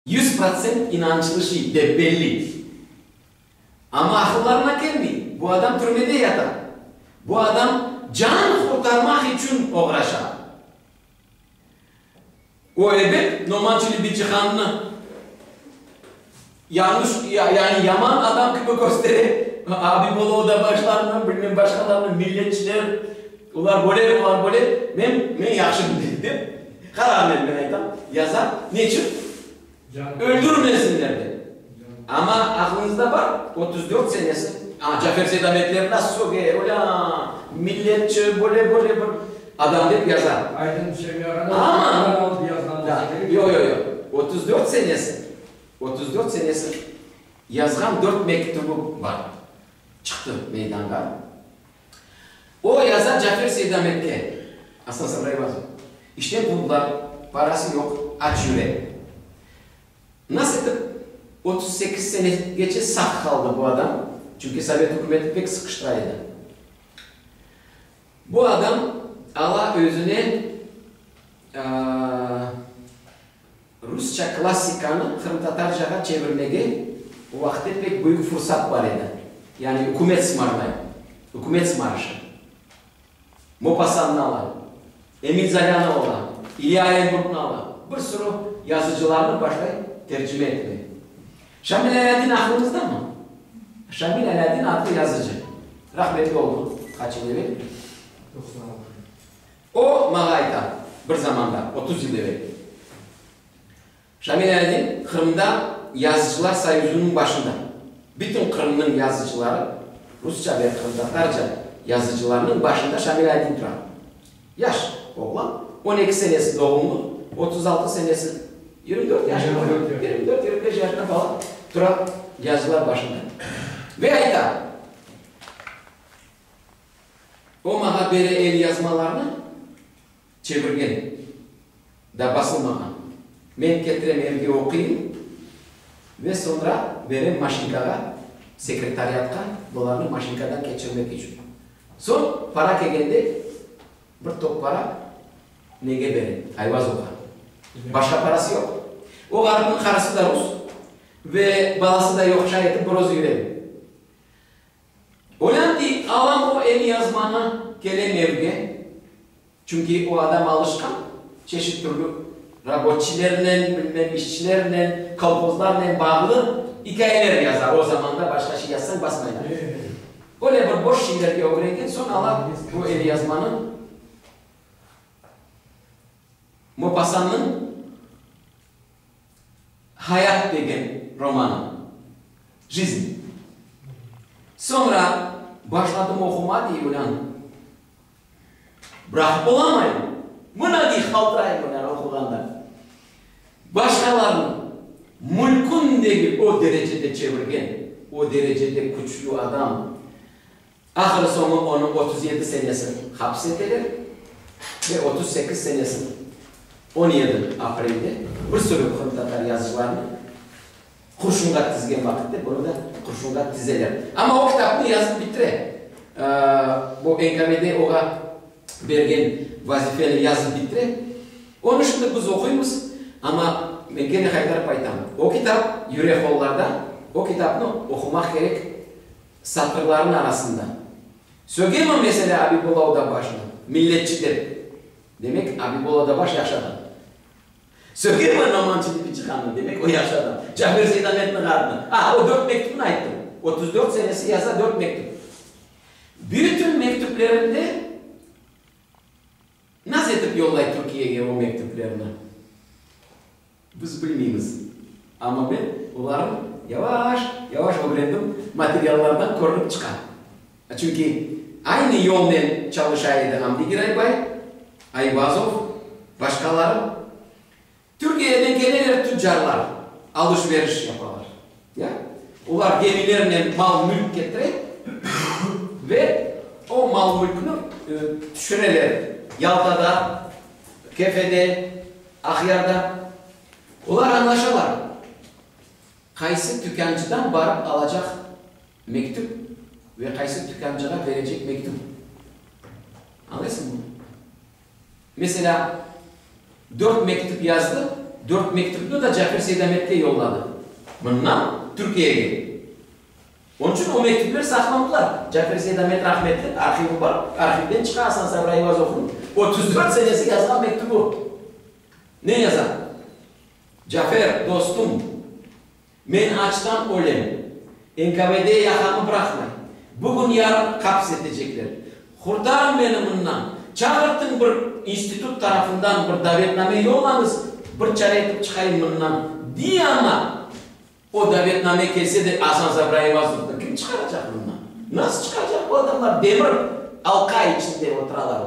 100% inançlı şey, dep belli. Amma aqıllarına kelmey, bu adam türmede yata, bu adam can qurtarmaq içün oğraşa. O, ebet, Noman Çelebicihannı yañlış, yani yaman adam kibi köstere, Abibulla Odabaşlarnı, bilmem başqalarnı, milletçiler, olar böyle, olar böyle, men, men yahşım, dep, qararnen, men aytam, yaza. Neçün? Öldürmesinler dep. Amma aqlıñızda bar, 34 senesi, a, Cafer Seydametlerni nasıl söge, olâ, milletçi, böyle, böyle bir adam dep yaza. Aydın Şemiyağanı oquvdan alıp yazğan olsa kerek. Yoq, yoq, yoq. 34 senesi, 34 senesi yazğan dört mektübi bar. Çıqtı meydanğa. O yaza Cafer Seydametke, Asan Sabri Ayvazov, işten quvdılar, parası yoq, aç yüre. Nasıl etip 38 senegece sağ qaldı bu adam, çünki sovet ükümeti pek sıqıştıra edi. Bu adam ala özüne Rusça klassikanı qırımtatarcağa çevirmege o vaqıtte pek büyük fursat bar edi. Yani ükümet sımarlay, ükümet sımarışı. Mopasannı ala, Emil Zolânı ala, İlya Orenburgnı ala, bir sürü yazıcılarnı başlay tercime etmege. Şamil Alâdin aqlıñızdamı? Şamil Alâdin adlı yazıcı. Rahmetli oldı qaç yıl evel. 96. O, maña ayta, bir zamanda, 30 yıl evel, Şamil Alâdin Qırımda Yazıcılar soyuzınıñ başında, bütün Qırımnıñ yazıcıları, rusça ve qırımtatarca yazıcılarnıñ başında Şamil Alâdin tura. Yaş oğlan, 12 senesi doğumlu, 36 senesi, 24 yaşında, 24, 25 yaşında falan tura yazıcılar başında. Ve ayta. O maña bere elyazmalarnı çevirgen, daa basılmağan. Men ketirem evge oquyım ve soñra berem maşinkağa, sekretariatqa bularnı maşinkadan keçirmek içün. Soñ para kelgende bir top para nege berem? Ayvazovğa. Başqa parası yoq. O ğaripniñ qarısı da rus ve balası da yoq, şay etip bir özü yüre. Olân dey, alam o elyazmanı, kelem evge, çünki o adam alışqan çeşit türlü rabotçilernen, bilmem işçilernen, kolhozlarnen bağlı ikâyeler yaza, o zamanda başqa şey yazsañ basmaylar. Öyle bir boş şeylerge ögrengen soñ ala bu elyazmanı Mopasannıñ Hayat degen romanı, Jizn. Soñra başladım oquma, dey Ulân. Bıraqıp olamayım. Mına, dey, qaltırayım Ulân oquğanda. Başqalarnı mülkün degil o derecede çevirgen, o derecede küçlü adam. Ahırı soñu onı 37 senesi hapis eteler ve 38 senesi 17 aprelde bir sürü qırımtatar yazıcılarını qurşunğa tizgen vaqıtte bunı da qurşunğa tizeler. Amma o kitapnı yazıp bitire. Bu NKVD oğa bergen vazifeni yazıp bitire. Onı şimdi biz oquymız, amma men kene qaytarıp aytam, o kitap yürek qollarda, o kitapnı oqumaq kerek. Satırlarnıñ arasında. Sögemi meselâ Abibulla Odabaşnı, milletçi dep? Demek, Abibulla Odabaş yahşı adam. Sögemi Noman Çelebicihannı? Demek, o yahşı adam. Cafer Seydametniñ ğarpnı? A, o dört mektüpni ayttım. 34 senesi yaza dört mektüp. Bütün mektüplerinde naz etip yollay Türkiyege o mektüplerni. Biz bilmeymiz, amma men olarnı yavaş, yavaş ögrendim, materiallardan körünip çıqa. Çünki aynı yolnen çalışa edi Amdi Giraybay, Ayvazov, başqaları. Türkiyeden keleler tüccarlar, alış-veriş yapalar. Ya? Olar gemilernen mal-mülk ketire ve o mal-mülkni tüşüreler Yaltada, Kefede, Aqyarda. Olar añlaşalar, qaysı tükâncıdan barıp alacaq mektüp ve qaysı tükâncığa berecek mektüp. Añlaysıñmı? Meselâ, dört mektüp yazdı. Dört mektüpni da Cafer Seydametke yolladı. Mından Türkiyege. Onıñ içün o mektüpler saqlandılar. Cafer Seydamet rahmetli, arhivi bar, arhivden çıqa Asan Sabri Ayvazovnıñ 34 senesi yazğan mektübi. Ne yaza? Cafer, dostum, men açtan ölem. NKVD yaqamı bıraqmay. Bugün-yarın qaps etecekler. Qurtarıñ meni mından. Çağırtıñ bir institut tarafından bir davetname yollañız, bir çare etip çıqayım mından, diy amma, o davetname kelse de Asan Sabri Ayvazovnı kim çıqaracaq mından? Nasıl çıqaracaq bu adamlar demir alqa içinde oturalar.